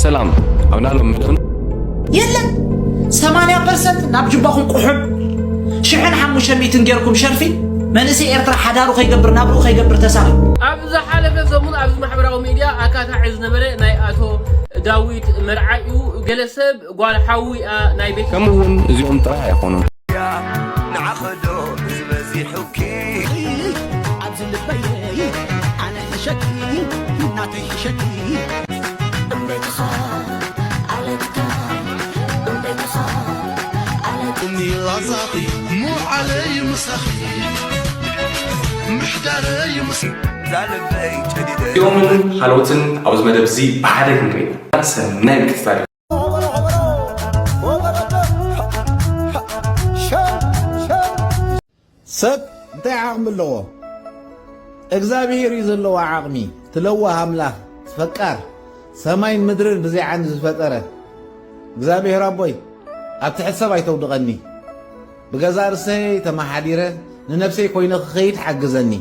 ሰላም ኣብ ናሎም ምድን የለን ሰማንያ ፐርሰንት ናብ ጅባኹም ቁሑብ ሽሕን ሓሙሽተ ሚእትን ጌርኩም ሸርፊ መንእሰይ ኤርትራ ሓዳሩ ከይገብር ናብርኡ ከይገብር ተሳቒ ኣብ ዝሓለፈ ሰሙን ኣብዚ ማሕበራዊ ሚድያ ኣካታዒ ዝነበረ ናይ ኣቶ ዳዊት መርዓ እዩ። ገለ ሰብ ጓል ሓዊኣ ናይ ቤት ከምኡ እውን እዚኦም ጥራሕ ኣይኮኑን። ንዓኸዶ ዝበዚሑኪ ኣብዚ ልበይ ኣነ ሕሸኪ ናተይ ሕሸኪ እምቤትኻ ኣለትካ እምቤትኻ ኣለትካ ሚላዛኺ ሙዓለይ ምሳኺ ምሕዳረይ ምስ ዛልበይ ጨዲደ እዚኦምን ካልኦትን ኣብዚ መደብ እዚ ብሓደ ክንርኢ ኢና። ሰናይ ምክትታል። ሰብ እንታይ ዓቕሚ ኣለዎ? እግዚኣብሔር እዩ ዘለዎ ዓቕሚ። ትለዋህ ኣምላኽ፣ ፈቃር ሰማይን ምድርን ብዘይ ዓንዲ ዝፈጠረ እግዚኣብሔር ኣቦይ፣ ኣብ ትሕቲ ሰብ ኣይተውድቐኒ። ብገዛእ ርእሰይ ተመሓዲረ ንነብሰይ ኮይነ ክኸይድ ሓግዘኒ።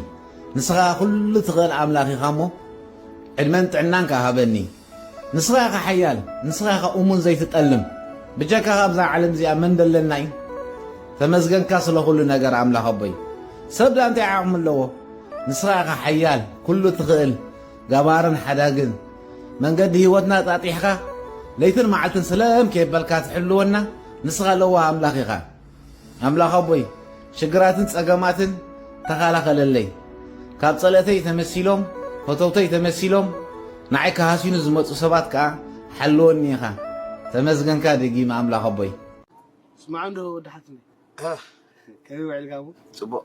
ንስኻ ኩሉ ትኽእል ኣምላኽ ኢኻ እሞ ዕድመን ጥዕናን ከኣ ሃበኒ። ንስኻ ኢኻ ሓያል፣ ንስኻ ኢኻ እሙን ዘይትጠልም። ብጀካኻ ኣብዛ ዓለም እዚኣ መን ደለና እዩ? ተመስገንካ ስለ ኩሉ ነገር ኣምላኽ ኣቦይ። ሰብ ደኣ እንታይ ዓቕሚ ኣለዎ? ንስኻ ኢኻ ሓያል፣ ኩሉ ትኽእል፣ ገባርን ሓዳግን። መንገዲ ህይወትና ጣጢሕካ ለይትን መዓልትን ስለም ከየበልካ ትሕልወና ንስኻ ለዋህ ኣምላኽ ኢኻ። ኣምላኽ ኣቦይ ሽግራትን ጸገማትን ተኻላኸለለይ። ካብ ጸለተይ ተመሲሎም ፈተውተይ ተመሲሎም ንዓይ ክሃስዩኒ ዝመጹ ሰባት ከኣ ሓልወኒ ኢኻ። ተመስገንካ ደጊመ ኣምላኽ ኣቦይ። ስማዕ እንዶ ወዲ ሓትነይ ከመይ ውዒልካ እሞ ጽቡቕ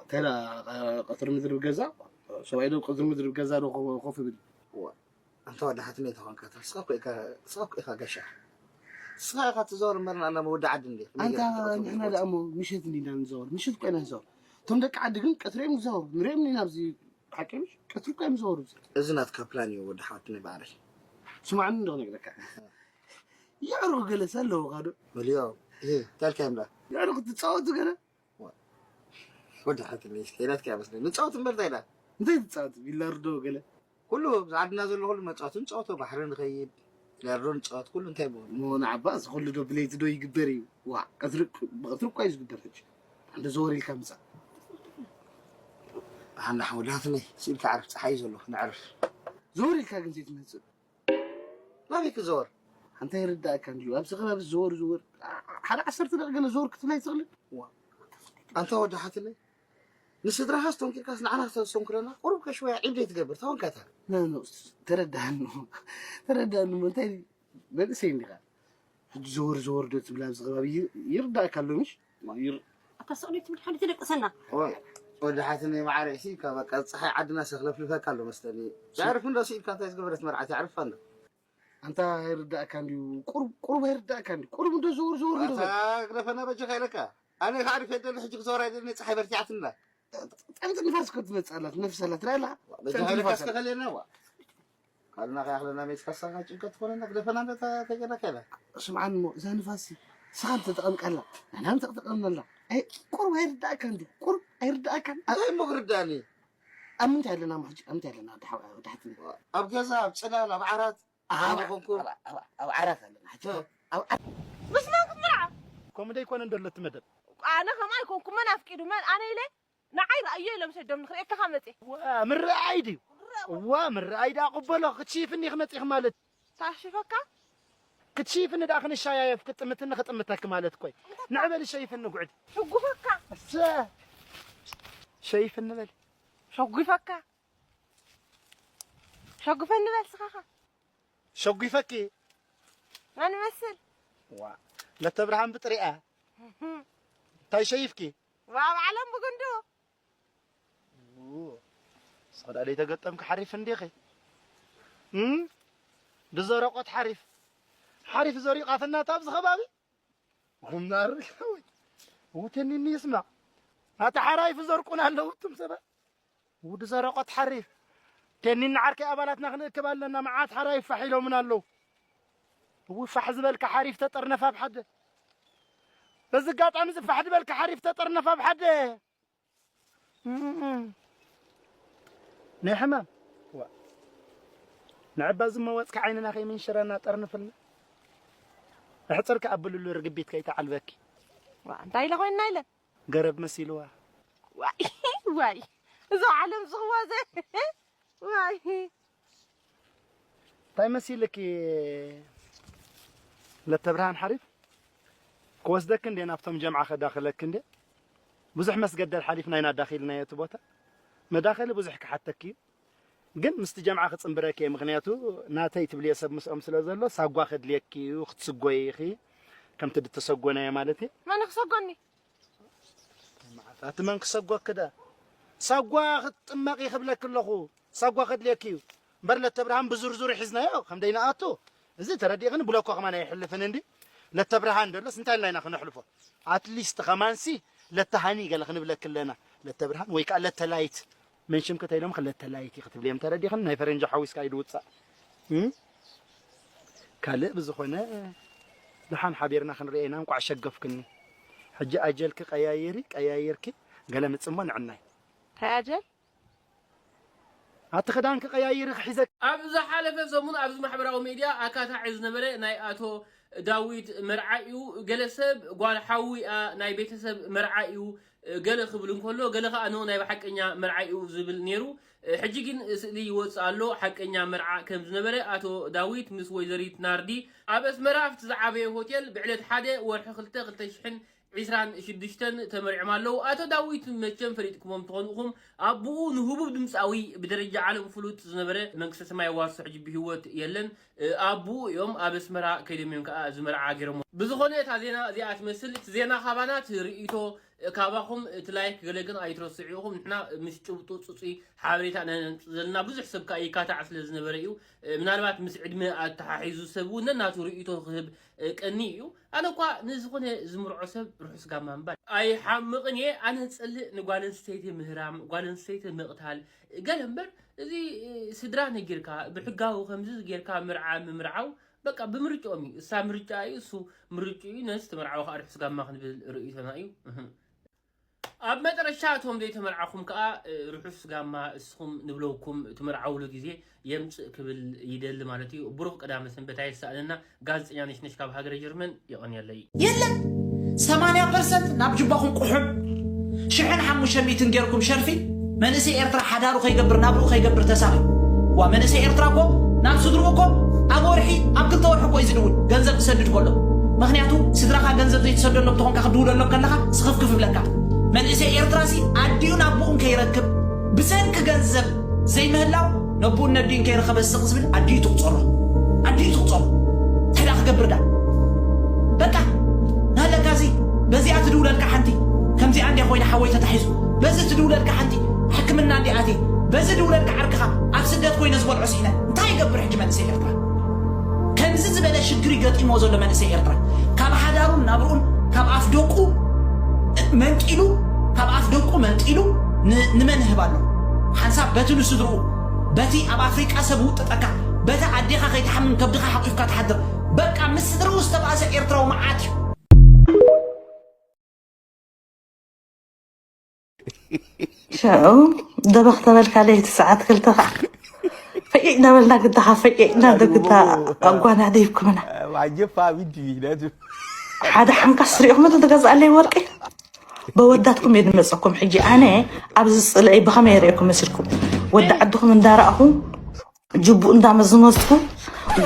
እንታይ ደኣ ቀትሪ ምድሪ ብገዛ ሰብኣይ ዶ ቀትሪ ምድሪ ብገዛ ዶ ኮፍ ይብል ኣንታ ወዲ ሓትነይ ተኾንካ ስኻ እኮ ኢኻ ስኻ እኮ ኢኻ ጋሻ ስኻ ኢኻ ትዘወር እምበር ንኣና መወዲ ዓዲ እንዴ ኣንታ ንሕና ደኣ እሞ ምሸት እንዲና ንዘወር ምሸት እኮ ኢና ንዘወር እቶም ደቂ ዓዲ ግን ቀትሪ እዮም ዝዘወሩ ንሪኦም ኢና ኣብዚ ሓቂ ምሽ ቀትሪ እኮ እዮም ዝዘወሩ እዚ ናትካ ፕላን እዩ ወዲ ሓትነይ ባዕረይ ስማዕኒ እንዶ ክነግረካ የዕሩኽ ገለሰ ኣለዎ ካዶ መልዮ ታልካ እዮም ደኣ የዕሩኽ ትጻወቱ ገለ ወዲ ሓትነይ ከይናትካ ይመስለኒ ንጻወት እምበር እንታይ ኢላ እንታይ ትጻወቱ ቢላርዶ ገለ ኩሉ ኣብዚ ዓድና ዘሎ ኩሉ መጻወቲ ንጻወቶ ባሕሪ ንኸይድ ቢላርዶ ንጻወት ኩሉ እንታይ ብሆን ሞ ንዓባ እዚ ኩሉ ዶ ብለይቲ ዶ ይግበር እዩ ዋ ቀትሪ ብቐትሪ እኳ እዩ ዝግበር ሕጂ እንደ ዘወር ኢልካ ምጻእ ሓና ሓወዳትነይ ስኢልካ ዓርፍ ጸሓይ ዘሎ ንዕርፍ ዘወር ኢልካ ግን ዘይትመጽእ ናበይ ክዘወር እንታይ ይርዳእካ እንድዩ ኣብዚ ከባቢ ዘወር ዘወር ሓደ ዓሰርተ ደቂ ገለ ዘወር ክትብላ ይትኽልን ኣንታ ወዲ ሓትነይ ንስድራኻ ስተንኪርካስ ንዓና ክተስተንክረና ቁሩብ ከሽወያ ዒብ ዘይትገብር ተኾንካታ ተረዳሃኒ ተረዳሃኒ እንታይ መንእሰይ እንዲኻ ሕጂ ዘወር ዘወር ዶ ትብል ኣብዚ ከባቢ ይርዳእካ ኣሎ ምሽ ኣታ ስቕሊ ትብል ሓንቲ ትደቅሰና ወዲ ሓትነይ ማዕረ ሲ በቃ ፀሓይ ዓድና ሰክለፍልፈካ ኣሎ መስለኒ ዘዕርፍ እንዶ ስኢልካ እንታይ ዝገበረት መርዓት የዕርፋ ኣሎ ኣንታ ኣይርዳእካ እንድዩ ቁሩብ ቁሩብ ኣይርዳእካ እንድዩ ቁሩብ እንዶ ዘወር ዘወር እንዶ ግደፈና በጃኻ ኢለካ ኣነ ከዓሪፍ የደሊ ሕጂ ክዘወር ኣይደሊ ፀሓይ በርቲዓትና ጠምቲ ንፋስ እኮ ትመፅእ ኣላት ነፍስ ኣላት ትረኣላ በጃኻ ኢለካ እስከ ከልየና ዋ ካልና ከያኽለና ሜትካ ሳኻ ጭንቀት ትኾነና ግደፈና እንደ ተጨነቀ ኢለ ስምዓኒ እሞ እዛ ንፋስ ስኻ ተጠቐምካላ ንሕና ተጠቐምናላ ቁሩብ ኣይርዳእካ እንዲ ቁሩብ ኣይርዳእካ እንታይ እሞ ክርዳእኒ ኣብ ምንታይ ኣለና ሕጂ ኣብ ምንታይ ኣለና ወዲ ሓትኒ ኣብ ገዛ ኣብ ፅላል ኣብ ዓራት ኣብ ዓራት ኣለና ሕጂ ምስ መን ክትምርዓ ከምኡ ደይኮነ እንደሎ እቲ መደብ ኣነ ከምኣ ኣይኮንኩ መን ኣፍቂዱ መን ኣነ ኢለ ንዓይ ረኣዮ ኢሎም ሰዶም ንክርእየካ መፅእ ምርኣይ ድዩ እዋ ምርኣይ ደኣ ቅበሎ ክትሽፍኒ ክመፅእኺ ማለት ታሽፈካ ክትሽፍኒ ደኣ ክንሻያየፍ ክጥምትኒ ክጥምተኪ ማለት ኮይ ንዕበል ሸይፍኒ ጉዕድ ሕጉፈካ እሰ ሸይፍኒ በል ሸጉፈካ ሸጉፈኒ በል ስኻኻ ሸጒፈኪ መን መስል ዋ ለተብርሃን ብጥሪኣ እንታይ ሸይፍኪ ዋብ ዓለም ብጉንዱ ሰዳ ደይ ተገጠምኪ ሓሪፍ እንዲኺ እም ድዘረቆት ሓሪፍ ሓሪፍ ዘሪቃትናት ኣብዚ ከባቢ ጉምናር ውተኒኒ ይስማዕ ኣታ ሓራይፍ ዘርቁን ኣለዉ እቱም ሰባት ውዲ ዘረቆት ሓሪፍ ቴኒን ዓርከይ ኣባላትና ክንእክብ ኣለና መዓት ሓራይ ፋሕ ኢሎምን ኣለዉ እው ፋሕ ዝበልካ ሓሪፍ ተጠርነፍ ኣብ ሓደ በዚ ኣጋጣሚ እዚ ፋሕ ዝበልካ ሓሪፍ ተጠርነፍ ኣብ ሓደ ናይ ሕማም ንዕባ ዝመወጽካ ዓይንና ከይምንሽረና ጠርንፍልና። ኣሕጽርካ ኣብልሉ ርግቢት ከይተዓልበኪ። ዋ፣ እንታይ ኢለ ኮይንና ኢለ? ገረብ መሲልዋ። ዋይ፣ ዋይ፣ እዛ ዓለም ዝኽዋ ዘ-፣ ዋይ። እንታይ መሲልኪ ለተብርሃን ሓሪፍ? ክወስደኪ እንዴ ናብቶም ጀምዓ ከዳኽለኪ እንዴ? ብዙሕ መስገደል ሓሊፍና ኢና ዳኺልናዮ እቲ ቦታ። መዳኸሊ ብዙሕ ክሓተኪ እዩ። ግን ምስቲ ጀምዓ ክጽንብረኪ እየ። ምኽንያቱ ናተይ ትብልዮ ሰብ ምስኦም ስለ ዘሎ ሳጓ ከድልየኪ እዩ፣ ክትስጎይ ኢኺ። ከምቲ ድተሰጎናዮ ማለት እዩ። መን ክሰጎኒ? መዓት ኣቲ መን ክሰጎኪ ዳ? ሳጓ ክትጥመቂ ክብለኪ ኣለኹ። ሳጓ ከድልየኪ እዩ። እምበር ለተብርሃን ብዝርዝሩ ሒዝናዮ ከም ደይንኣቱ። እዚ ተረዲእኽኒ ብለኮ ከማን ኣይሕልፍን እንዲ። ለተብርሃን ደሎስ እንታይ ኢልና ኢና ክነሕልፎ? ኣትሊስት ከማንሲ ለተሃኒ ገለ ክንብለኪ ኣለና። ለተብርሃን ወይ ከኣ ለተላይት። መን ሽምኪ ተይሎም ክለተላይት ኢኺ ክትብልዮም ተረዲእኽኒ። ናይ ፈረንጂ ሓዊስካ ኢዱ ውጻእ። እም? ካልእ ብዝኾነ ደሓን ሓቢርና ክንርእየና እንቋዕ ሸገፍክኒ። ሕጂ ኣጀልኪ ቀያይሪ፣ ቀያይርኪ ገለ ምጽሞ ንዕናይ። እንታይ ኣጀል? ኣቲ ክዳንኪ ቀያይሪ ክሒዘኪ። ኣብ ዝሓለፈ ሰሙን ኣብዚ ማሕበራዊ ሚድያ ኣካታዒ ዝነበረ ናይ ኣቶ ዳዊት መርዓ እዩ። ገለ ሰብ ጓል ሓዊኣ ናይ ቤተሰብ መርዓ እዩ ገለ ክብል እንከሎ፣ ገለ ከኣ ኖ ናይ ብሓቀኛ መርዓ እዩ ዝብል ነይሩ። ሕጂ ግን ስእሊ ይወጽእ ኣሎ፣ ሓቀኛ መርዓ ከም ዝነበረ ኣቶ ዳዊት ምስ ወይዘሪት ናርዲ ኣብ ኣስመራ ኣብቲ ዝዓበየ ሆቴል ብዕለት ሓደ ወርሒ ክልተ ክልተ ሽሕን ዕስራን ሽዱሽተን ተመሪዖም ኣለዉ። ኣቶ ዳዊት መቸም ፈሊጥኩሞም ትኾኑ ኢኹም። ኣቦኡ ንህቡብ ድምጻዊ ብደረጃ ዓለም ፍሉጥ ዝነበረ መንግስተ ሰማይ ዋርሶ ሕጂ ብህይወት የለን። እ፣ ኣቦኡ እዮም ኣብ ኣስመራ ከይዶም እዮም ከኣ እዚ መርዓ ገይሮሞ። ብዝኾነ እታ ዜና እዚኣ ትመስል። እቲ ዜና ካባና እቲ ርእይቶ ካባኹም እቲ ላይክ ገለ ግን ኣይትረስዑ ኢኹም። ንሕና ምስ ጭብጡ ጽጹይ ሓበሬታ ነንጽ ዘለና ብዙሕ ሰብ ከኣ ይካታዕ ስለ ዝነበረ እዩ። እ፣ ምናልባት ምስ ዕድመ ኣተሓሒዙ ሰብ እውን ነናቱ ርእይቶ ክህብ፣ እ፣ ቀኒ እዩ። ኣነ እኳ ንዝኾነ ዝምርዖ ሰብ ርሑስ ጋማ ምባል ኣይሓምቕን እየ። ኣነ ዝጸልእ ንጓል ኣንስተይቲ ምህራም፣ ጓል ኣንስተይቲ ምቕታል፣ ገለ እምበር እዚ፣ እ፣ ስድራ ነጊርካ ብሕጋዊ ከምዚ ጌርካ ምርዓ ምምርዓው በቃ ብምርጫኦም እዩ። እሳ ምርጫ እዩ፣ እሱ ምርጫ እዩ። ነዚ ትመርዓው ከኣ ርሑስ ጋማ ክንብል ርእይቶና እዩ። እህ። ኣብ መጨረሻ እቶም ዘይተመርዓኹም ከኣ፣ እ፣ ርሑስ ጋማ እስኹም ንብለውኩም ትመርዓውሉ ግዜ የምጽእ ክብል ይደሊ ማለት እዩ። ብሩኽ ቀዳመ ሰንበት ኣየሳእነና። ጋዜጠኛ ነሽነሽ ካብ ሃገረ ጀርመን የቐንየለይ። የለን። ሰማንያ ፐርሰንት ናብ ጅባኹም ቁሑም፣ ሽሕን ሓሙሽተ ሚእትን ጌርኩም ሸርፊ፣ መንእሰይ ኤርትራ ሓዳሩ ከይገብር፣ ናብርኡ ከይገብር ተሳቒ። ዋ፣ መንእሰይ ኤርትራ እኮ ናብ ስድርኡ እኮ ኣብ ወርሒ፣ ኣብ ክልተ ወርሒ እኮ እዩ ዝድውል፣ ገንዘብ ክሰድድ ከሎ። ምኽንያቱ ስድራኻ ገንዘብ ዘይትሰደሎም ተኾንካ፣ ክትድውለሎም ከለኻ ስኽፍክፍ ይብለካ። መንእሰይ ኤርትራሲ ኣዲኡን ኣቦኡን ከይረክብ ብሰንኪ ገንዘብ ዘይምህላው፣ ነቦኡን ነዲኡን ከይረኸበ ስቕ ዝብል ኣዲኡ ትቑጸሮ። ኣዲኡ ትቑጸሮ። እንታይ ደኣ ክገብር ደኣ? በቃ፣ ናለካሲ በዚኣ ትድውለልካ ሓንቲ፣ ከምዚኣ እንድያ ኮይና ሓወይ ተታሒዙ። በዚ ትድውለልካ ሓንቲ፣ ሕክምና እንድያ ኣትየ። በዚ ድውለልካ ዓርክኻ፣ ኣብ ስደት ኮይነ ዝበልዖ ስኢነ። እንታይ ይገብር ሕጂ መንእሰይ ኤርትራ? ከምዚ ዝበለ ሽግር ይገጢምዎ ዘሎ መንእሰይ ኤርትራ፣ ካብ ሓዳሩን ናብርኡን፣ ካብ ኣፍ ደቁ መንጢሉ፣ ካብ ኣፍ ደቁ መንጢሉ ን-፣ ንመን ይህብ ኣሎ? ሓንሳብ በቲ ንስድርኡ፣ በቲ ኣብ ኣፍሪቃ ሰብ ውጥጠካ፣ በቲ ኣዴኻ ከይትሓምም ከብድኻ ሓቂፍካ ትሓድር። በቃ ምስ ስድርኡ ዝተባእሰ ኤርትራዊ መዓት እዩ። ሽዑ ደበኽ ተበልካ ለይቲ ሰዓት ክልተ ኸዓ ፈቂቕ እናበልና ግዳኻ ፈቂቕና ዶ ግዳ ኣጓናዲብኩምና። ሓደ ሓንካስ ርኢኹም ዶ ትገዝኣለይ ወርቂ? በወዳትኩም እየ ድመፀኩም። ሕጂ ኣነ ኣብዚ ፅልኢ ብኸመይ የርእየኩም መሲልኩም? ወዲ ዓድኹም እንዳረኣኹ ጅቡኡ እንዳመዝመዝኩ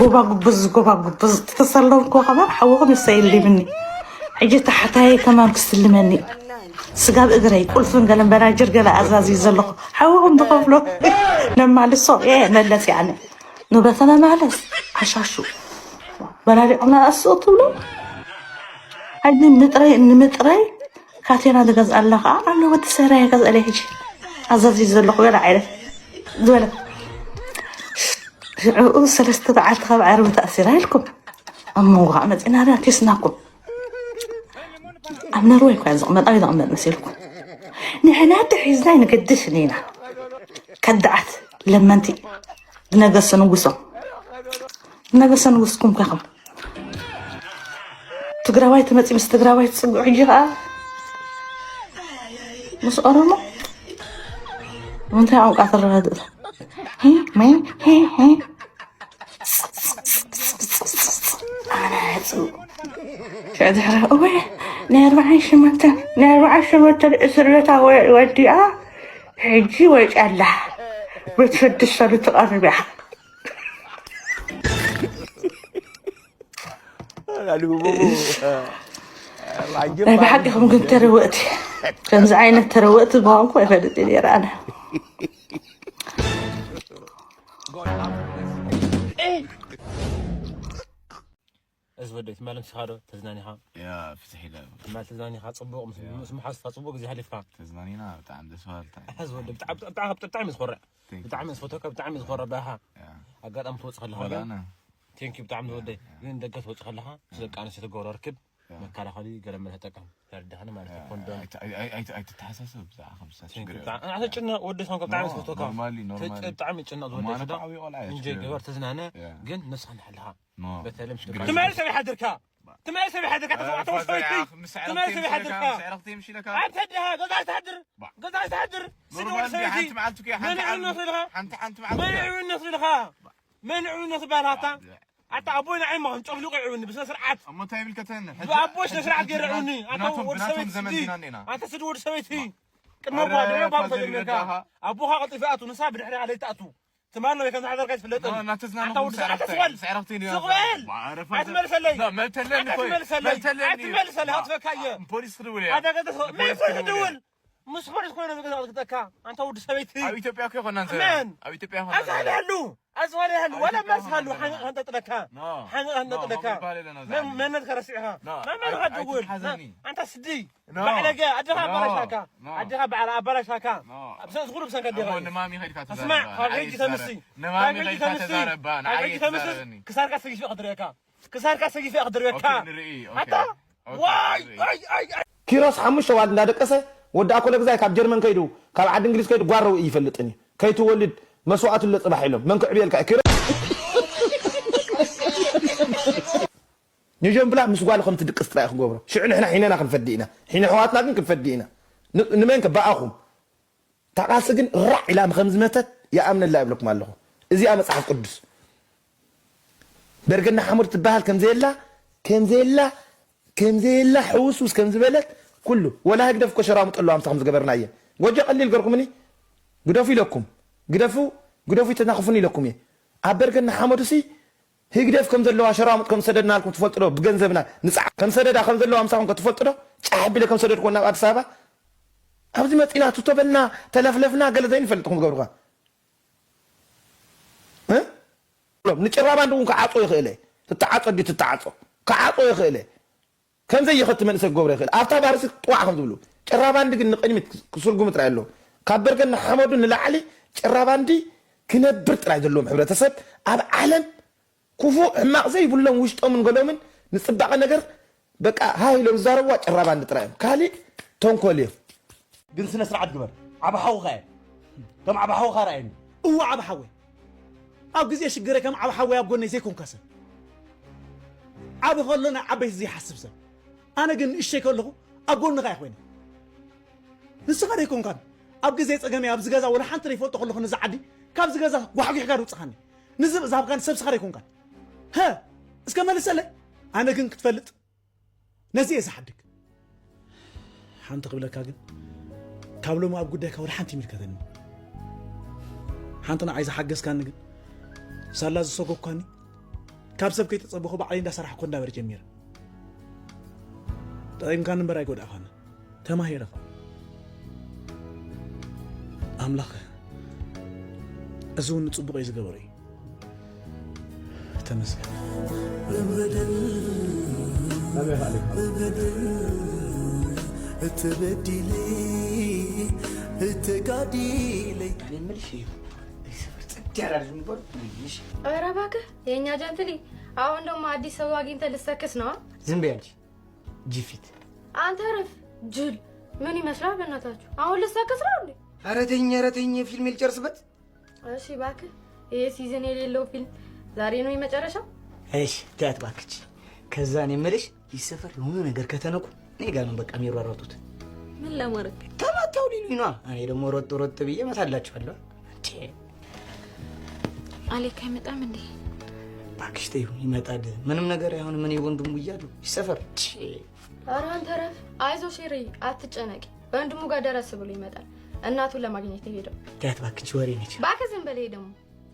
ጎባጉብዝ ጎባጉብዝ ተሰለምኩ። ከማን ሓውኹም ይሰይልምኒ። ሕጂ ታሕታይ ከማን ክስልመኒ ስጋብ እግረይ ቁልፍን ገለን በናጅር ገለ ኣዛዝዩ ዘለኹ። ሓውኹም ዝኸፍሎ ነማልሶ እየ መለስ ያነ ንብረተና ማለስ ዓሻሹ በላሊዖምና እሱ ትብሎ። ሕጂ ምጥረይ ንምጥረይ ካቴና ዝገዝኣላ ከዓ ኣሎ ወዲ ሰራየ ገዝኣለይ ሕጂ ኣዛዝዩ ዘለኹ ገለ ዓይነት ዝበለ ሽዑ ሰለስተ መዓልቲ ካብ ዓርቢ ተኣሲራ ኢልኩም ኣብ መንጎ ከዓ መፂና ዳ ኬስናኩም ኣብ ነርወይ እኳ ዝቕመጥ ኣበይ ዝቕመጥ መሲልኩም ንሕና ተሒዝና ይንገድስ ኢና ከዳዓት ለመንቲ ዝነገሰ ንጉሶም ዝነገሰ ንጉስኩም ከኹም ትግራዋይ ትመፂ ምስ ትግራዋይ ትፅግዑ ሕጂ ከዓ ምስ ኦሮሞ እንታይ ቋንቋ ትረዳድኡ? ሂ፣ ሜ፣ ሂ፣ ሂ። ሸድሕረ እወ ናይ ኣርባዓን ሸሞንተን ናይ ኣርባዓን ሸሞንተን እስር ቤታ ወ- ወዲኣ ሕጂ ወፂኣ ኣላ። ቤት ስድስተ ልትቐርብ እያ። ናይ ብሓቂኹም ግን ተረወእቲ፣ ከምዚ ዓይነት ተረወእቲ ምዃንኩ ኣይፈልጥ ነይረ ኣነ። እዚ ወደይ ትማል ምሲኻ ዶ ተዝናኒኻ? ያ ፍትሕ ኢለ ትማል ተዝናኒኻ ጽቡቕ ምስ ምስ መሓዝካ ጽቡቕ ግዜ ሓሊፍካ። ተዝናኒና ብጣዕሚ ደስ በሃልታ እዚ ወደይ ብጣዕሚ ብጣዕሚ ብጣዕሚ ዝኮርዕ ብጣዕሚ ዝፈተካ ብጣዕሚ ዝኮርዕ ባኻ። ኣጋጣሚ ትወጽእ ከለኻ ግን ወላና ቴንኪ ብጣዕሚ ዝወደይ ግን ደገ ትወጽእ ከለኻ ምስ ደቂ ኣንስትዮ ትገብሮ ርክብ መከላኸሊ ገለ መለ ተጠቀም። ተረዳኸኒ ማለት እዩ። ኮንዶም ኣይትተሓሳሰብ ብዛዕባ ከምሳ ቴንኪ ሽግር ብጣዕሚ ኣነ ተጨነቕ ወዲ ሰንኮ ብጣዕሚ ዝፈተካ ኖርማሊ ኖርማሊ ብጣዕሚ ጨነቕ ዝወደይ ማነ ስዳ ብዓብዩ ቆልዓ እየ እንጀ ሽግር ግበር ተዝናነ ያ። ግን ነስኻ ንሓልኻ ኖ በተለይ ምስ ሽግር ትማሊ ሰብ ይሓድርካ ትማሊ ሰብ ይሓድርካ ተሰማዕተ ወሰበይቲ ትማሊ ሰብ ይሓድርካ ስዕረኽቲ ምሽለካ ኣንተ ድኻ ገዛ ትሓድር ገዛ ትሓድር ስዲ ወዲ ኖርማል ሰበይቲ ሓንቲ መዓልቲ እኮ ሓንቲ መን ዓመት ዕውነት ኢልኻ ሓንቲ ሓንቲ መዓልቲ መን ዕውነት ኢልኻ መን ዕውነት ባላታ ኣታ ኣቦይ ንዓይ ማን ጨፍሊቑ ይዕውኒ ብስነ ስርዓት እሞ እንታይ ይብል ከተን ብኣቦ ስነ ስርዓት ገይረ ዕውኒ ኣታ ወዲ ሰበይቲ ስዲ ኣታ ስዲ ወዲ ሰበይቲ ቅድሚ ኣቦኻ ድሕሪ ኣቦኻ ተጀሚርካ ኣቦኻ ቀልጢፉ ይኣቱ ንሳ ብድሕሪ ኣለይትኣቱ ትማል ነው ከም ዝሓደርካ ይፍለጠኒ ኣታ ወዲ ሰዓት ስበል ስበል ኣይትመልሰለይ መልተለኒ ኣይትመልሰለይ ኣይትመልሰለይ ኣጥፈካ እየ ፖሊስ ክድውል እያ ኣታ ገለ መልሰ ደውል ምስ ፖሊስ ኮይነ ዝገዛእትካ ኣንታ ወዲ ሰበይቲ ኣብ ኢትዮጵያ እኮ ይኮና መን ኣብ ኢትዮጵያ ኣዝዋል ያሉ ኣዝዋል ያሉ ወላ መልስ ሃሉ ሓንጠጥለካ ሓንጠጥለካ መነት ከረሲዕኻ መመን ከትውል ኣንታ ስዲ ባዕለገ ኣድኻ ኣባላሽካ ኣድኻ ባዕላ ኣባላሽካ ዝኩሉ ብሰንከ ዲኻ ስማዕ ካብ ሕጂ ተምሲ ካብ ሕጂ ተምሲ ካብ ሕጂ ተምሲ ክሳርካ ሰጊፈ ክድርየካ ክሳርካ ሰጊፈ ክድርየካ ኣታ ዋይ ዋይ ዋይ ኪሮስ ሓሙሽተ ዋል እንዳደቀሰ ወዲ ኣኮለ ግዛይ ካብ ጀርመን ከይዱ ካብ ዓዲ እንግሊዝ ከይዱ ጓረው ይፈልጥን እዩ ከይትወልድ መስዋዕቱ ለፅባሕ ኢሎም መን ክዕብየልካ እዩ ኪሮስ ንጀምብላ ምስ ጓሉ ከም ትድቅስ ጥራይ ክገብሮ ሽዑ ንሕና ሒነና ክንፈዲ ኢና ሒነ ሕዋትና ግን ክንፈዲ ኢና ንመን ከ ብኣኹም ታቃሲ ግን ራዕ ኢላ ከም ዝመተት ይኣምነላ ይብለኩም ኣለኹ እዚኣ መፅሓፍ ቅዱስ በርገና ሓሙድ ትበሃል ከምዘየላ ከምዘየላ ከምዘየላ ሕውስውስ ከምዝበለት ኩሉ ወላ ህግደፍ እኮ ሸራሙጥ ኣለዋ ምሳኹም ዝገበርናየ ጎጆ ቀሊል ገርኩምኒ ግደፉ ኢለኩም ግደፉ ግደፉ ተናኽፉኒ ኢለኩም እየ ኣብ በርገና ሓመዱ ሲ ህግደፍ ከም ዘለዋ ሸራሙጥ ከም ዝሰደድናልኩም ትፈልጡ ዶ ብገንዘብና ንፅዓ ከም ሰደዳ ከም ዘለዋ ምሳኹም ከ ትፈልጡ ዶ ጫሕ ኣቢለ ከም ሰደድኩዎ ናብ ኣዲስ ኣበባ ኣብዚ መፂና ቱቶ በልና ተለፍለፍና ገለ ዘይንፈልጥ ትኹም ትገብሩኻ ንጭራ ባንድ እውን ክዓፆ ይኽእለ ትተዓፆ ዲ ትተዓፆ ክዓፆ ይኽእለ ከምዘይ ይኸቲ መንእሰይ ክገብሮ ይኽእል ኣብታ ባርሲ ጥዋዕ ከም ዝብሉ ጭራ ባንዲ ግን ንቅድሚት ክስርጉም ጥራይ ኣለዎ ካብ በርገን ንሓመዱ ንላዕሊ ጭራ ባንዲ ክነብር ጥራይ ዘለዎም ሕብረተሰብ ኣብ ዓለም ክፉእ ሕማቕ ዘይብሎም ውሽጦምን ገሎምን ንፅባቐ ነገር በቃ ሃህ ኢሎም ዝዛረብዋ ጭራ ባንዲ ጥራይ እዮም ካሊእ ተንኮል እዮም ግን ስነ ስርዓት ግበር ዓብ ሓውኻ እየ ከም ዓብ ሓውኻ ረኣየኒ እዋ ዓብ ሓወይ ኣብ ግዜ ሽግረ ከም ዓብ ሓወይ ኣብ ጎነይ ዘይኮንካ ሰብ ዓብ ከሎ ናይ ዓበይቲ ዘይሓስብ ሰብ ኣነ ግን ንእሽተይ ከለኹ ኣብ ጎንኻ እየ ኮይነ ንስኻ ዘይኮንካን ኣብ ግዜ ፀገመይ ኣብዚ ገዛ ወላ ሓንቲ ዘይፈልጦ ከለኹ ነዚ ዓዲ ካብዚ ገዛ ጓሕጒሕካ ድውፅኻኒ ንዝብ ዝሃብካኒ ሰብ ስኻ ዘይኮንካን ሀ እስከ መልሰለይ ኣነ ግን ክትፈልጥ ነዚ እየ ዝሓድግ ሓንቲ ክብለካ ግን ካብ ሎሚ ኣብ ጉዳይካ ወላ ሓንቲ ይምልከተኒ ሓንቲ ንዓይ ዝሓገዝካኒ ግን ሳላ ዝሰጎግካኒ ካብ ሰብ ከይተፀበኹ ባዕለይ እንዳሰራሕኩ እንዳበረ ጀሚረ ጠቒምካኒ እምበር ኣይጎዳእኻኒ ተማሂረ ኣምላኽ እዚ እውን ንፅቡቕ እዩ ዝገበሮ እዩ ተመስገን ተበዲለ ተጋዲለ ምልሽ እዩ ሰፈር ጽድ ያላሉ ንበሩ ምልሽ ኧረ እባክህ የእኛ ጀንትሊ አሁን ደግሞ አዲስ ሰው አግኝተህ ልሰክስ ነው ዝም በይ አንቺ ጅፊት አንተ ረፍ ጅል ምን ይመስላል በእናታችሁ አሁን ልሰክስ ነው እንዴ ኧረ ተኝ ኧረ ተኝ ፊልም ልጨርስበት እሺ እባክህ ይሄ ሲዝን የሌለው ፊልም ዛሬ ነው የመጨረሻው እሺ ተያት ባክች ከዛ እኔ የምልሽ ይህ ሰፈር የሆነ ነገር ከተነኩ እኔ ጋር ነው በቃ የሚሯሯጡት ምን ለማድረግ ተማተው ሊሉኝ ነዋ እኔ ደግሞ ሮጥ ሮጥ ብዬ እመታላችኋለሁ አሌክ አይመጣም እንዴ እባክሽ ተይው፣ ይመጣል። ምንም ነገር አይሆንም። እኔ ወንድሙ እያሉ ይሰፈር። ኧረ አንተ ረፍ። አይዞ ሼሪ፣ አትጨነቂ። ወንድሙ ጋር ደረስ ብሎ ይመጣል። እናቱን ለማግኘት ሄደው። ያት እባክሽ ወሬ ነች። እባክህ ዝም በል። ይሄ ደግሞ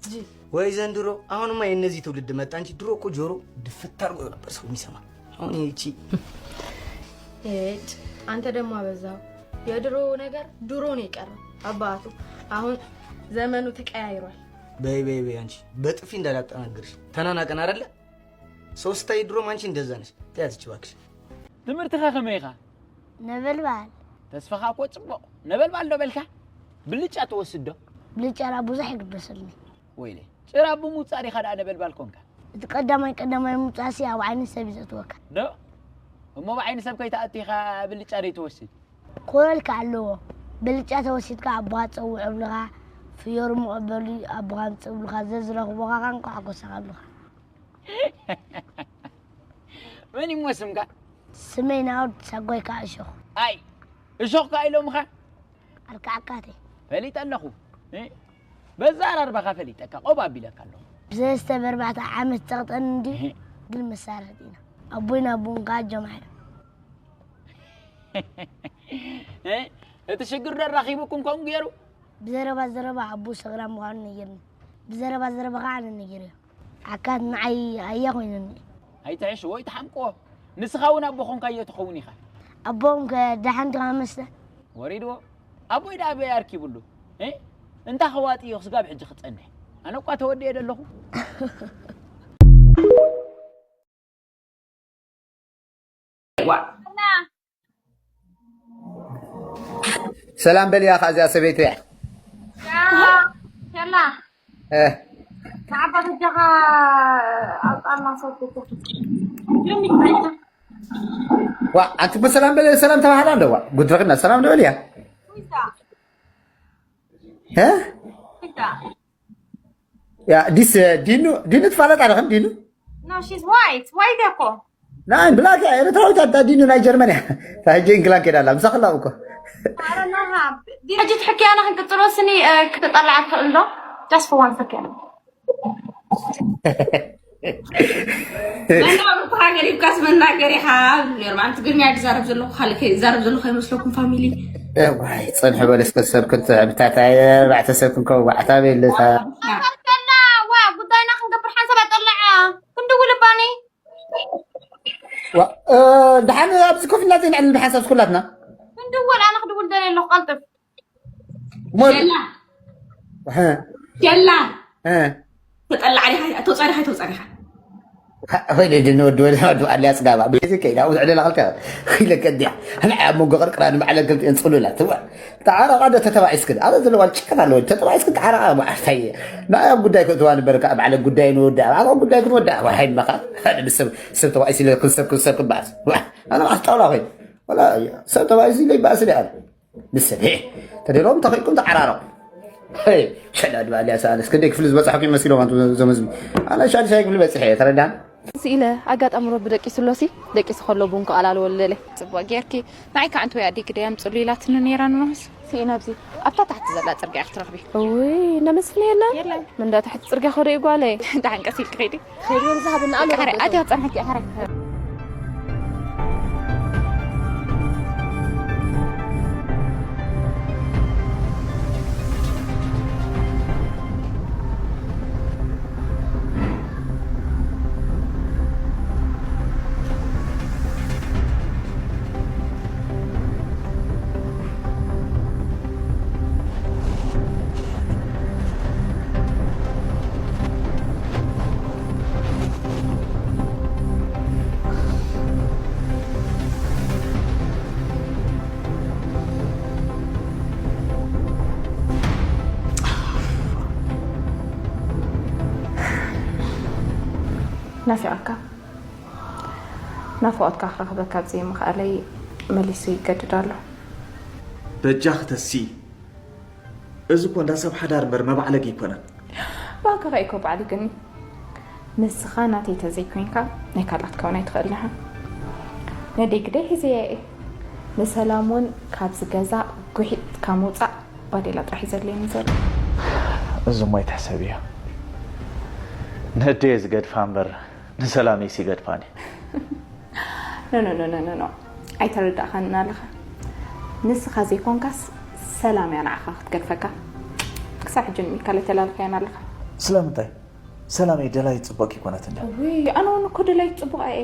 ጅል። ወይ ዘንድሮ። አሁንማ የእነዚህ ትውልድ መጣ እንጂ ድሮ እኮ ጆሮ ድፍት አድርጎ ነበር ሰው የሚሰማ። አሁን ይቺ ሄድ። አንተ ደግሞ አበዛው። የድሮ ነገር ድሮ ነው የቀረው አባቱ። አሁን ዘመኑ ተቀያይሯል። በይ በይ በይ፣ አንቺ በጥፊ እንዳላጠናግርሽ። ተናናቀን አይደለ? ሰው ስታይ ድሮም አንቺ እንደዛ ነሽ። ተያትች እባክሽ። ትምህርትኻ ከመይ ኢኻ? ነበልባል ተስፋኻ እኮ ጽቡቕ። ነበልባል ዶ በልካ? ብልጫ ትወስድ ዶ? ብልጫ ራ ብዙሕ ይግበሰልኒ። ወይለ ጭራ ብምውጻእ ዲኻ ደኣ ነበልባል ኮንካ? እቲ ቀዳማይ ቀዳማይ ምውጻእሲ ኣብ ዓይኒ ሰብ እዩ ዘእትወካ። ዶ እሞ ብዓይኒ ሰብ ከይትኣቱ ኢኻ ብልጫ ደይ ትወስድ? ኮለልካ ኣለዎ። ብልጫ ተወሲድካ ኣቦኻ ጸውዕ እብልኻ፣ ፍዮሪ መቐበሉ ኣቦኻ ምጽእ እብልኻ፣ ዘዝረኽቦኻ ኻንቋ ሓጎሳኻ እብልኻ። መን ይሞ ስምካ? ስመይ ናውድ ሳጓይካ እሾኽ። ኣይ እሾኽካ ኢሎምኻ? ኣልካዕካቴ ፈሊጠ ኣለኹ። እ? በዛ ኣራርባኻ ፈሊጠካ ቆብ ኣቢለካ ኣለኹ። ብሰለስተ በርባዕተ ዓመት ጸቕጠን እንዲ ግን መሳርሕት ኢና። ኣቦይና ኣቦን ከዓ ጀምዓ እዮም። እ? እቲ ሽግር ዶ ኣራኺቡኩም ከምኡ ገይሩ? ብዘረባ ዘረባ ኣቦ ሰግራ ምዃኑ ነጊርኒ። ብዘረባ ዘረባ ከዓ ኣነ ነጊረዮ። ዓካት ንዓይ ኣያ ኮይነኒ። ኣይትሕሽዎ ኣይትሓምቅዎ። ንስኻ እውን ኣቦ ኾንካዮ ትኸውን ኢኻ። ኣቦም ከ ደሓን ዲኻ መስለ? ወሪድዎ። ኣቦይ ደኣ ኣበይ ኣርኪቡሉ? እ? እንታ ኸዋጥዮ ስጋብ ሕጂ ክጸንሕ። ኣነ እኳ ተወዲኤ ደለኹ። ሰላም በልያ ኸዓ እዚኣ ሰበይቲ እያ። ያላ እ፣ ንዓባ በጃኻ ኣውጣና ሰብኩ ዋ ኣንቲ ብሰላም በለ ሰላም ተባህላ ኣለዋ ጉድረክና ሰላም ንበልያ እ? ያ ዲስ ዲኑ ዲኑ ትፋለጥ ኣለኽን ዲኑ No, she's white. White እኮ ናይ ብላክ እያ ኤርትራዊት ኣታ ዲኑ ናይ ጀርመን እያ። ታጂ እንግላን ከይዳ ኣላ ምሳኽላ እኮ ሕጂ ትሕክያና ክንቅፅሎ ስኒ ክትጠላዕ ትኽእል ዶ? Just for one second. መናብርትኻ ገዲፍካስ መናገር ኢኻ። ኖርማል ትግርኛ ድዛረብ ዘለኹ ካልእ ከ- ዛረብ ዘለኹ ኣይመስለኩም ፋሚሊ። ዋይ ፅንሕ በል እስከ ሰብ ክትብታታ ኣርባዕተ ሰብ ክንከው ባዕታ ቤለታ ጠላ ዋ ጉዳይና ክንገብር ሓንሳብ ኣጠላዓ ክንድውል ባኒ ዋ፣ እ፣ ደሓን ኣብዚ ኮፍ ኢልና ዘይንዕልል ብሓንሳብ ኩላትና ክንድውል ኣነ ክድውል ደልየ ኣለኹ ቀልጥፍ ሞል ጀላ እ፣ ጀላ እ፣ ተጠላዕ ዲኻ ተውፃእ ዲኻ ተውፃእ ዲኻ ወይለ ድን ወዲ ወዲ ወዲ ኣልያ ፅጋባ ቤዚ ከይዳ ውዝዕ ደላ ከልካ ኢለ ከዲያ ኣነ ኣብ መንጎ ቅርቅራ ንባዕለ ክልቲኤን ፅሉላት ትዋ ተዓራቃ ዶ ተተባዒስክን ኣረ ዘለዋ ጭቀት ኣለወ ተተባዒስክን ተዓራቃ ባዓርታይ ናይ ኣብ ጉዳይ ክእትዋ ንበርካ ባዕለ ጉዳይ ንወዳ ኣብ ጉዳይ ክንወዳ ዋይ መኻ ሓደ ሰብ ሰብ ተባዒስ ኢለ ክንሰብ ክንሰብ ክባስ ኣነ ማዕስ ጣውላ ኮይን ወላ ሰብ ተባዒስ ኢለ ይባእስ ዲኣ ንሰብ ሄ ተደሎም ተኸይኩም ተዓራረቁ ሸዳ ድባልያ ሰኣለስ ክንደይ ክፍሊ ዝበፅሐኩ ይመሲሎም ኣንቱ ዘመዝም ኣነ ሻድሻይ ክፍሊ በፂሐ እየ ተረዳን ስኢለ ኣጋጣሚ ረቢ ደቂሱ ኣሎሲ ደቂሱ ከሎ ቡን ክኣላልወሉ ደለ ጽቡቅ ጌርኪ ንዓይ ከዓ እንተወይ ኣዴኪ ደይ ኣምፅሉ ኢላትኒ ነይራ ንመስ ስኢነ ኣብዚ ኣብታ ታሕቲ ዘላ ፅርግያ ክትረኽቢ እውይ ነመስፍን የለን የለን ምንዳ ታሕቲ ፅርግያ ከዶ እዩ ጓለይ ደሓን ቀስ ኢልኪ ኸይዲ ኸይዲ ወንዛ ሃብና ኣሎ ኣረ ኣትያ ፀንሐኪ ኣረ ናፊቐካ ናፍቖትካ ክረኽበካ ኣብ ዘይምኽኣለይ መሊሱ ይገድድ ኣሎ። በጃኺ ተሲ፣ እዚ እኮ እንዳ ሰብ ሓዳር እምበር መባዕለጊ ኣይኮነን። ብኣካፋ እኮ ባዕሊግኒ። ንስኻ ናተይ ተዘይኮይንካ ናይ ካልኣት ከውን ኣይትኽእልን ኢኻ። ነደይ ግደይ ሒዘያ እየ። ንሰላም እውን ካብዚ ገዛ ጉሒጥካ ምውፃእ ባዴላ ጥራሕ እዩ ዘድልየኒ ዘሎ። እዚ እሞ ኣይትሕሰብዮ። ነደየ ዝገድፋ እምበር ንሰላመይስ ይገድፋኒ። ኖ ኖ ኖ ኖ ኖ ኖ። ኣይተረዳእኻንን ኣለኻ። ንስኻ ዘይኮንካስ ሰላም እያ ንዓኻ ክትገድፈካ። ክሳብ ሕጂ ንሚካል ኣይተላለኽያን ኣለኻ። ስለምንታይ? ሰላመይ ደላይት ጽቡቕ ኣይኮነትን ድያ? ውይ፣ ኣነ እውን እኮ ደላይት ጽቡቕ እየ።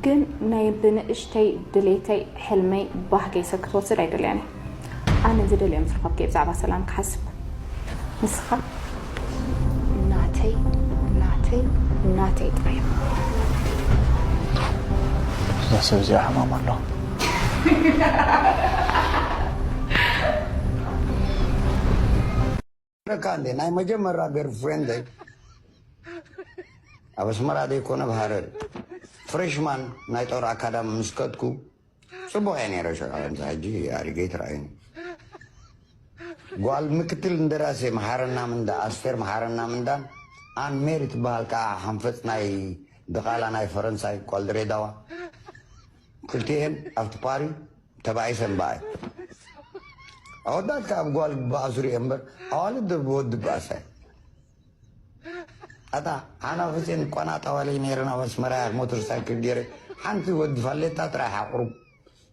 ግን ናይ ብንእሽተይ ድሌተይ ሕልመይ ባህገይ ሰብ ክትወስድ ኣይደልያን እየ። ኣነ ዝደልዮ ምስ ረኸብኩ እየ ብዛዕባ ሰላም ክሓስብ። ንስኻ ናተይ ናተይ ናተይ ጥራይ። እዛ ሰብ እዚኣ ሕማም ኣለዋ። ረካ እንዴ ናይ መጀመርያ ገርል ፍሬንደይ ኣብ ኣስመራ ዘይኮነ ኣብ ሃረር ፍሬሽማን ናይ ጦር ኣካዳሚ ምስ ከድኩ ጽቡቕ እየ ነይረ ሽዑ ከምዚ ሕጂ ኣሪገይ ትረኣዩኒ ጓል ምክትል እንደራሴ መሓረና ምንዳ ኣስቴር መሓረና ምንዳን ኣን ሜሪ ትበሃል ከዓ ሓንፈፅ ናይ ድቓላ ናይ ፈረንሳይ ጓል ድሬዳዋ ክልቲኤን ኣብቲ ፓሪ ተባኢሰን በኣይ ኣወዳት ካብ ጓል በኣሱ ሪኦ እምበር ኣዋልድ ወዲ በኣሳይ ኣታ ሓናፍፅን ቆናጣዋለይ ነይረ ናብ ኣስመራ ሞተር ሳይክል ገይረ ሓንቲ ወዲ ፋሌታ ጥራይ ሓቁሩብ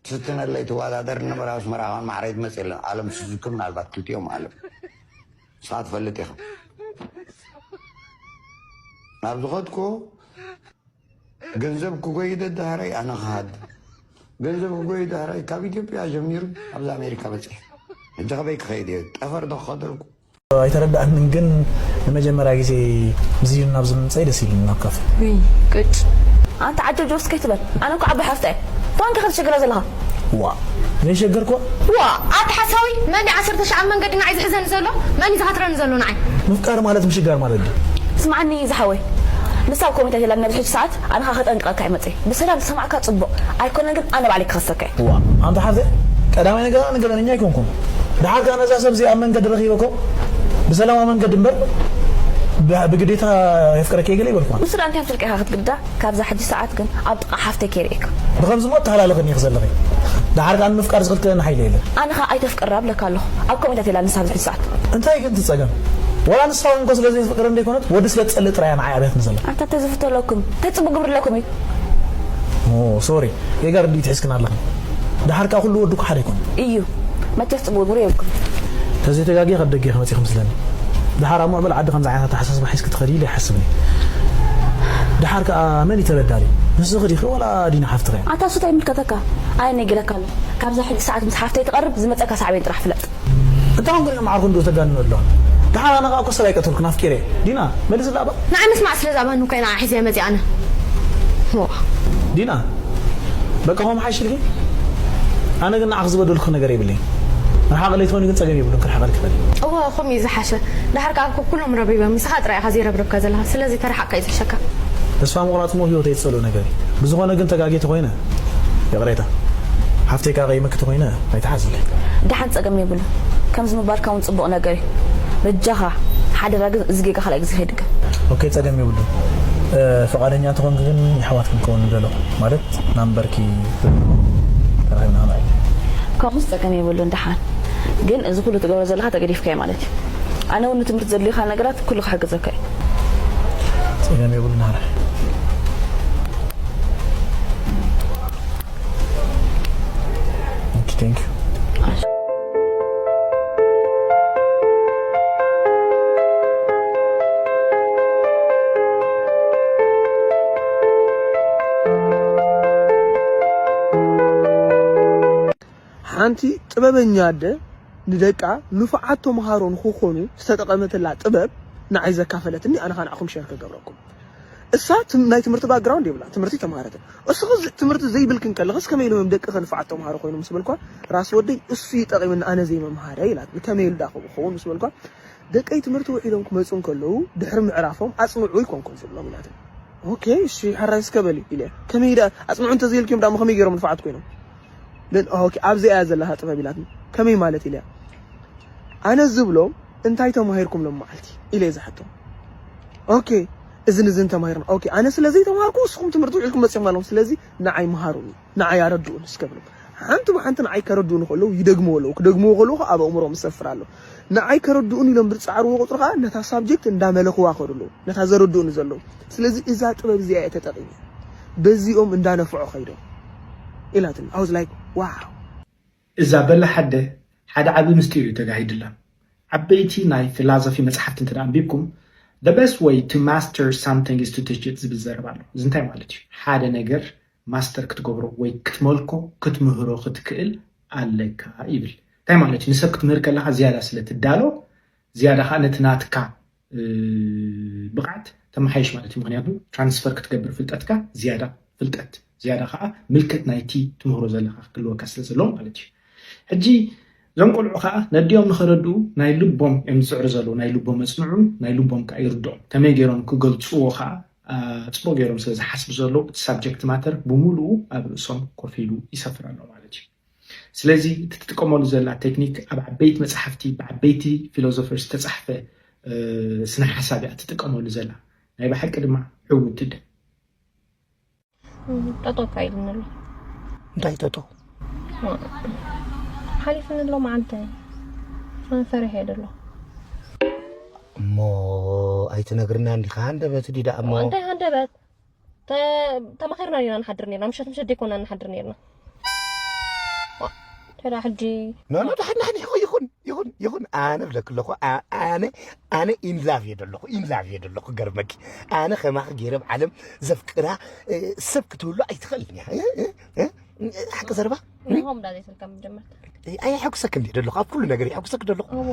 ትፍትነለይ ትወዳደር ነበረ ኣስመራ ኻን ማዕረይ ትመፅእ የለን ኣለም ስዙኪ ምናልባት ክልቲኦም ኣለም ንስኻ ትፈልጥ ኢኻ ናብ ዝኸድኩ ገንዘብ ክጎይ ደዳህረይ ኣነ ክሃድ ገንዘብ ክጎይ ዳህረይ ካብ ኢትዮጵያ ጀሚሩ ኣብዚ ኣሜሪካ በፂሐ ሕጂ ከበይ ክኸይድ እየ ጠፈር ዶ ክኸደልኩ ኣይተረዳእንን ግን ንመጀመርያ ግዜ ዝዩን ናብ ዝምምፀይ ደስ ኢሉኒ ናብ ካፌ ውይ ቅጭ ኣንተ ዓጀብጀብ እስከ ኣይትበል ኣነ እኮ ዓባይ ሓፍታ እየ ፋንካ ክትሽግራ ዘለኻ ዋ ዘይሸገርኩዋ ዋ ኣታ ሓሳዊ መን ዓሰርተ ሺዕ ኣብ መንገዲ ንዓይ ዝሕዘኒ ዘሎ መን እዩ ዝሃትረኒ ዘሎ ንዓይ ምፍቃር ማለት ምሽጋር ማለት ድዩ ስምዓኒ ዝሓወይ ንሳ ኣብ ኮሚታ ቴላ ነዚ ሕጂ ሰዓት ኣነ ኸኣ ከጠንቅቐካ እየ መጺአ ብሰላም ዝሰማዕካ ጽቡቕ ኣይኮነን ግን ኣነ ባዕለይ ክኸሰካ እየ ዋ ኣንታ ሓፍተይ ቀዳማይ ነገር ኣነ ገበነኛ ኣይኮንኩን ደሓር ከኣ ነዛ ሰብ እዚኣ ኣብ መንገዲ ረኺበኮ ብሰላማዊ መንገዲ እምበር ብግዴታ የፍቅረኪ እየ ገለ ይበልኩዋ ንሱ ደኣ እንታይ ምስልካ ኢኻ ክትግዳ ካብዛ ሕጂ ሰዓት ግን ኣብ ጥቓ ሓፍተይ ከይርእየካ ብኸምዚ ሞ ኣተሃላልኽኒ ኢኺ ዘለኺ ደሓር ከኣ ንምፍቃር ዝኽልክለኒ ሓይሊ የለን ኣነ ኸኣ ኣይተፍቅራ እብለካ ኣለኹ ኣብ ከምኡ እንታይ ትብላ ንሳ ኣብዚ ሕጂ ሰዓት እንታይ ግን ትጸገም ወላ ንሳ እውን እኮ ስለ ዘይፍቅር እንደ ይኮነት ወዲ ስለ ትጸልእ ጥራያ ንዓይ ኣብያትኒ ዘላ ኣንታ እንታይ ዝፍተለኩም እንታይ ጽቡቅ ግብሪ ኣለኩም እዩ ኦ ሶሪ ጌጋ ርድኢት ሒዝክን ኣለኽን ደሓር ከኣ ኩሉ ወዲ እኮ ሓደ ኣይኮነን እዩ መቸስ ጽቡቅ ግብሪ የብልኩም ተዘይተጋግየ ካብ ደገ ኢኺ መጺኺ መስለኒ ደሓር ኣብ ምዕቡል ዓዲ ከምዚ ዓይነት ኣተሓሳስባ ሒዝኪ ትኸዲ ኢለ ኣይሓስብን እየ ደሓር ከኣ መን እዩ ተበዳሊ ንስኺ ዲኺ ወላ ዲና ሓፍትኺ እያ ኣታ እሱ እንታይ ይምልከተካ ኣነ ነጊረካ ኣለኹ ካብዛ ሕጂ ሰዓት ምስ ሓፍተይ ትቐርብ ዝመጸካ ሳዕቤን ጥራሕ ፍለጥ እንታይ ኾንኩ ሪኦም ዓርኩ እንዶ ተጋንኑ ኣለዋ ደሓር ኣነ ኸዓ እኮ ሰብ ኣይቀተልኩን ኣፍቂረ ዲና መልስላ እባ ንዓይ ምስማዕ ስለ ዝኣባኒ እኮ ኢና ሒዘያ መፂኣ ኣነ ዋ ዲና በቃ ኸም ሓይሽልኪ ኣነ ግን ንዓኽ ዝበደልኩ ነገር የብለይ ንሓቕ ለይትኾኒ ግን ፀገም የብሉን ክርሕቐልኪ ኽእል እወ ኸም እዩ ዝሓሸ ድሓር ከዓ እኮ ኩሎም ረብሪቦም ንስኻ ጥራይ ኢኻ ዘይረብረብካ ዘለኻ ስለዚ ተረሓቕካ እዩ ዝሕሸካ ተስፋ ምቑራፅ እሞ ህይወተይ ዝፀልኦ ነገር እዩ ብዝኾነ ግን ተጋጊ ተኾይነ ይቕሬታ ሓፍተይ ከዓ ቀይመኪ ተኾይነ ኣይትሓዝለይ ደሓን ፀገም የብሉን ከምዚ ምባልካ እውን ፅቡቕ ነገር እዩ በጃኻ ሓደራ ግን እዚ ጌጋ ካልኣይ ግዜ ከይድገም ኦኬ ፀገም የብሉን ፍቓደኛ እንተኾንኪ ግን የሕዋት ክንከውን ንደሎ ማለት ናምበርኪ ተራኺብና ክንዕል ከምኡስ ፀገም የብሉን ደሓን ግን እዚ ኩሉ ትገብሮ ዘለኻ ተገዲፍካዮ ማለት እዩ ኣነ እውን ንትምህርቲ ዘድልዩኻ ነገራት ኩሉ ክሕግዘካ እዩ ፀገም የብሉን ሓራይ Thank you. ሓንቲ ጥበበኛ ኣደ ንደቃ ንፉዓት ተምሃሮ ንኽኾኑ ዝተጠቐመትላ ጥበብ ንዓይ ዘካፈለትኒ ኣነ ኸኣ ንዓኹም ሸር ክገብረኩም። እሳ ትም- ናይ ትምህርቲ ባክግራውንድ የብላን፣ ትምህርቲ ኣይተምሃረትን። እስኺ ዝ- ትምህርቲ ዘይብልክን ከለኽስ ከመይ ኢሎም እዮም ደቅኺ ንፉዓት ተምሃሮ ኮይኖም ምስ በልኳ፣ ራስ ወደይ እሱ እዩ ጠቒሙኒ ኣነ ዘይምምሃረይ ኢላትኒ። ከመይ ኢሉ ደኣ ከምኡ ክኸውን ምስ በልኳ፣ ደቀይ ትምህርቲ ውዒሎም ክመጹ እንከለዉ ድሕሪ ምዕራፎም ኣጽንዑ ኣይኮንኩን ዝብሎም ኢላትኒ። ኦኬ እሺ ሕራይ እስከ በሊ ኢለያ። ከመይ ደኣ ኣጽንዑ እንተዘይልክዮም ደኣ እሞ ከመይ ገይሮም ንፉዓት ኮይኖም? ን ኦኬ ኣብዚኣ እያ ዘለኻ ጥበብ ኢላትኒ። ከመይ ማለት ኢለያ። ኣነ ዝብሎም እንታይ ተማሂርኩም ሎም መዓልቲ ኢለ እየ ዝሓቶም። ኦኬ እዝን እዝን ተማሂርና። ኦኬ ኣነ ስለ ዘይተማሃርኩ ንስኹም ትምህርቲ ውዒልኩም መጺኹም ኣለኹም። ስለዚ ንዓይ መሃሩኒ፣ ንዓይ ኣረድኡኒ እስከ ብሎም። ሓንቲ ብሓንቲ ንዓይ ከረድኡኒ ከለዉ ይደግምዎ ኣለዉ። ክደግምዎ ከለዉ ኣብ ኣእምሮኦም ይሰፍር ኣሎ። ንዓይ ከረድኡን ኢሎም ብዝፃዕርዎ ቁፅሪ ከዓ ነታ ሳብጀክት እንዳመለኽዋ ከዱ ኣለዉ፣ ነታ ዘረድኡኒ ዘለዉ። ስለዚ እዛ ጥበብ እዚኣ እየ ተጠቒመ፣ በዚኦም እንዳነፍዖ ከይዶም ኢላትኒ። I was like wow። እዛ በላ ሓደ ሓደ ዓቢ ምስጢር እዩ ተጋሂድላ። ዓበይቲ ናይ ፊላዞፊ መጽሓፍቲ እንተ ኣንቢብኩም፣ the best way to master something is to teach it ዝብል ዘረባ ኣሎ። እዚ እንታይ ማለት እዩ? ሓደ ነገር ማስተር ክትገብሮ ወይ ክትመልኮ ክትምህሮ ክትክእል ኣለካ ይብል። እንታይ ማለት እዩ? ንሰብ ክትምህር ከለካ ዝያዳ ስለ ትዳሎ ዝያዳ ከዓ ነቲ ናትካ ብቕዓት ተመሓይሽ ማለት እዩ። ምክንያቱ ትራንስፈር ክትገብር ፍልጠትካ ዝያዳ ፍልጠት ዝያዳ ከዓ ምልከት ናይቲ ትምህሮ ዘለካ ክህልወካ ስለ ዘለዎ ማለት እዩ። ሕጂ እዞም ቆልዑ ከዓ ነዲኦም ንኸረድኡ ናይ ልቦም እዮም ዝፅዕሩ ዘለዉ። ናይ ልቦም መፅንዑ፣ ናይ ልቦም ከዓ ይርድኦም። ከመይ ገይሮም ክገልፅዎ ከዓ ፅቡቅ ገይሮም ስለ ዝሓስቡ ዘለዉ እቲ ሳብጀክት ማተር ብምሉኡ ኣብ ርእሶም ኮፍ ኢሉ ይሰፍር ኣሎ ማለት እዩ። ስለዚ እቲ ትጥቀመሉ ዘላ ቴክኒክ ኣብ ዓበይቲ መፅሓፍቲ ብዓበይቲ ፊሎዞፈር ዝተፃሕፈ ስነ ሓሳብ እያ ትጥቀመሉ ዘላ። ናይ ብሓቂ ድማ ዕውትቲ ደ ጠጠው እኮ ኣይልንሎ እንታይ ጠጠው ሓሊፍንሎ መዓልቲ ፈሪሐ እየ ደሎ እሞ ኣይትነግርና እንዲኻ ሃንደበት ድዩ ደኣ እሞ እንታይ ሃንደበት ተማኺርና ዲና ንሓድር ነርና ምሸት ምሸት ደይኮና ንሓድር ነርና ተዳ ሕጂ ኖ ኖ ደሓን ደሓን ይኹን ይኹን ይኹን ይኹን ኣነ ብለክ ኣለኹ ኣነ ኣነ ኢንላቭ እየ ደለኹ ኢንላቭ እየ ደለኹ ገርመኪ ኣነ ከማኺ ገይረ ብዓለም ዘፍቅራ ሰብ ክትህሉ ኣይትኽእልን እያ ሓቂ ዘረባ ንሆም ዳ ዘይትልካ መጀመርታ ኣየሐጉሰክ እንዲ ደለኹ ኣብ ኩሉ ነገር የሐጉሰክ ደለኹ እዋ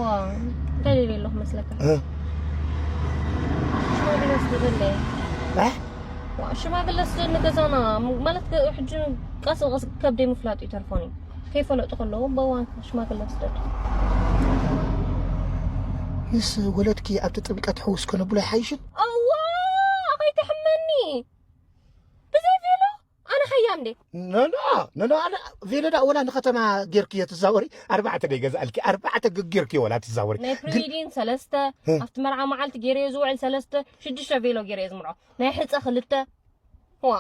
እንታይ ደልየ ኣለኹ መስለካ ሽማግለ ስደለ ሽማግለ ስደድ ንገዛና ማለት ሕጂ ቀስ ቀስ ከብደይ ምፍላጡ ይተርፎኒ ከይፈለጡ ከለዉ በዋን ሽማግለ ስደድ ምስ ወለድኪ ኣብቲ ጥምቀት ሕውስ ከነብሎ ይሓይሽን እዋ ከይትሕመኒ ብዘይ ቬሎ ኣነ ሓያም ደ ኖኖ ኖኖ ኣነ ቬሎ ዳ ወላ ንከተማ ጌርክዮ ትዛወሪ ኣርባዕተ ደ ይገዝኣልኪ ኣርባዕተ ጌርክዮ ወላ ትዛወሪ ናይ ፕሪዊዲን ሰለስተ ኣብቲ መርዓ መዓልቲ ገይረዮ ዝውዕል ሰለስተ ሽዱሽተ ቬሎ ገይረዮ ዝምርዖ ናይ ሕፀ ክልተ ዋ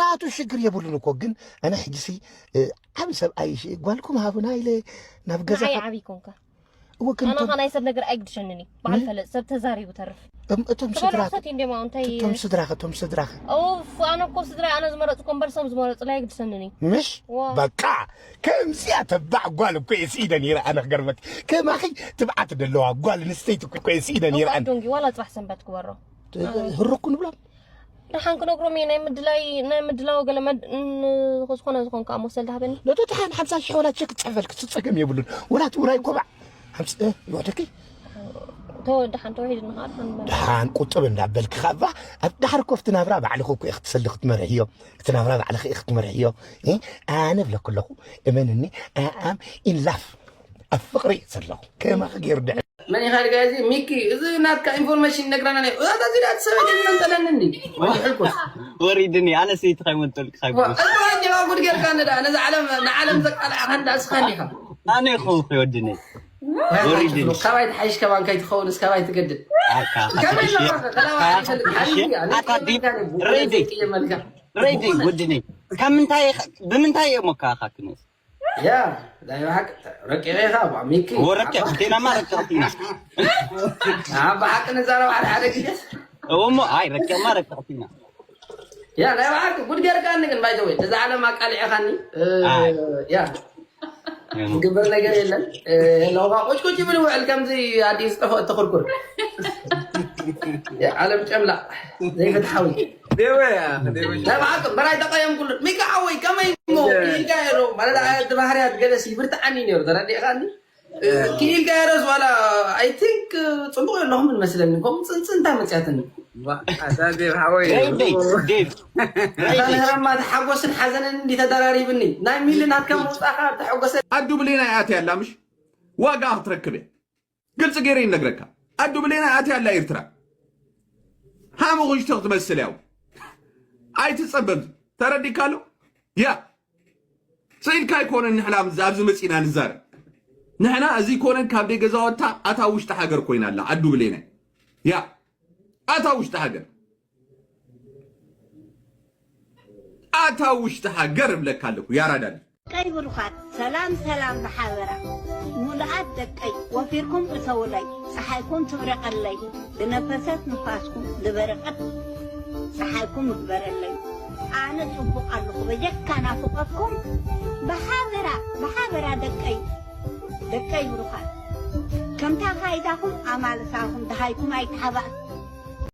ናቱ ሽግር የብሉን እኮ ግን ኣነ ሕጂሲ ዓብ ሰብኣይ ጓልኩም ሃቡና ኢለ ናብ ገዛ ንዓይ ዓብይ ኮንካ እወ ግን ኣነ እቶም- ከ ናይ ሰብ ነገር ኣይግድሸንን እዩ በዓል ፈለጥ ሰብ ተዛሪቡ ተርፍ እም- እቶም ክበሉ ስድራ ኣኽፈት እንዲማ እንታይ እቶም ስድራ እቶም ስድራ ኡፍ ኣነ እኮ ስድራ ኣነ ዝመረፅኩ እምበር ሰብ ዝመረፅላ ኣይግድሰንን እዩ ምሽ ዋ። በቃ ከምዚኣ ተባዕ ጓል እኮ እየ ስኢደ ነይረ ኣነ ክገርመክ ከማኺ ትብዓት ደለዋ ጓል ኣንስተይቲ እኮ እየ ስኢደ ነይረ ኣነ ዶንጊ ዋላ ፅባሕ ሰንበት ክበሮ ህርኩ ንብሎም ደሓን ክነግሮም እየ ናይ ምድላይ ናይ ምድላው ገለ መድ ን- ዝኾነ ዝኾን ከዓ መወሰል ዳሃበኒ ነቶ ተሓን ሓምሳ ሺሕ ወላ ቸክ ትፅሕፈልክ ጸገም የብሉን ወላ እቲ ውራይ ኮባዕ ሓምስ እ፣ ይወደኪ ተወ ደሓን ተዋሒድና ከዓ ደሓን ንበል። ደሓን ቁጥብ እንዳበልክ ካባ ኣብ ዳሕር ኮፍቲ ናብራ ባዕልኹ እኮ ኢኽ ትሰሊ ክትመርሕዮ እቲ ናብራ ባዕልኺ ኢኽ ክትመርሕዮ እ፣ ኣነ ብለኩ ኣለኹ እመንኒ ኣኣም ኢን ላፍ ኣብ ፍቕሪ ዘለኹ ከማኺ ገይሩ ድሕ መን ኢኻ ድጋ እዚ ሚኪ እዚ ናትካ ኢንፎርሜሽን ይነግረና ናይ እዛ ዳዚ ዳት ሰበ ግን መንጠለኒ እንዲ ወይሕልኩስ ወሪድኒ ኣነ ሰይቲ ካይመንጠልክ ካይቦስ እዛ እንዲኻ ጉድ ጌርካ ንዳ ነዚ ዓለም ንዓለም ዘቃልዓኻ እንዳ እስኻ እንዲኻ ኣነ ይኹም ይወድኒ ወሪድኒ ካባይ ትሓይሽ ከማን ከይትኸውን እስካባይ ትገድድ ኣታ ከመይ ሓትሽ ኣለኻ ከላባ ሓትሽ ሓቢቢ ኣነ ኣታ ዲብ ከይመልካ ሬዲ ሬዲ ወድኒ ካብ ምንታይ ኢኻ- ብምንታይ እዮም ወካኻ ክንስ ያ ናይ ብሓቂ ረቂቐ ኢኻ ባ ሚኪ ወረቀ ዜናማ ረቀቕት ኢና ኣብ ብሓቂ ንዛረብ ሓደ ሓደ ግዜ እሞ ኣይ ረቀቕማ ረቀቕት ኢና ያ ናይ ብሓቂ ጉድ ጌርካኒ ግን ባይዘወይ ነዛ ዓለም ኣቃሊዕኻኒ እ፣ ኣይ። ያ ዝግበር ነገር የለን እ፣ ለውኻ ቁጭቁጭ ይብል ይውዕል ከምዚ ኣዲስ ጠፈ እተኽርኩር ዓለም ጨምላ ዘይፍትሓዊ ደወያ ደወያ ናይ ብሓቂ በራይ ተቐየምኩሉ ሚካ ሓወይ ከመይ እሞ ክኢልካ ዶ ማለት ኣቲ ባህርያት ገለሲ ብርትዓኒ ነይሩ ተረዲእኻኒ ክኢልካ ረስ ዋላ ኣይ ቲንክ ፅቡቅ ኣለኹም መስለኒ ከምኡ ፅንፅንታ መፅያትኒ ዴቭ ሓወይ ዴቭ ዴቭ ዴቭ ዴቭ ማ ተሓጎስን ሓዘንን እንዲ ተደራሪብኒ ናይ ሚሊ ናትካ ምውፃእካ ተሐጎሰ ኣዱ ብሌን ኣይኣትያ ኣላ ምሽ ዋጋ ክትረክብ እያ ግልፂ ገይረ ይነግረካ ኣዱ ብሌን ኣይኣትያ ኣላ ኤርትራ ሃመ ኩሽቲ ክትመስል ያው ኣይትፀበብ ተረዲካ ኣሎ ያ ስኢልካ ኣይኮነን ንሕና ኣብዚ መፂና ንዛረብ ንሕና እዚ ይኮነን ካብ ደይ ገዛወታ ኣታ ውሽጢ ሃገር ኮይና ኣላ ኣዱ ብሌነ ያ ኣታ ውሽጢ ሃገር ኣታ ውሽጢ ሃገር እብለካ ኣለኩ ያራዳል ደቀይ ብሩኻት፣ ሰላም ሰላም ብሓበራ። ሙሉኣት ደቀይ፣ ወፊርኩም እተውለይ፣ ፀሓይኩም ትብረቐለይ፣ ዝነፈሰት ንፋስኩም ዝበረቐት ፀሓይኩም ይግበረለይ። ኣነ ፅቡቕ ኣለኹ፣ በጀካ ናፍቐኩም። ብሓበራ ብሓበራ ደቀይ፣ ደቀይ ብሩኻት፣ ከምታ ካይዳኹም ኣማልሳኹም፣ ደሃይኩም ኣይተሓባእ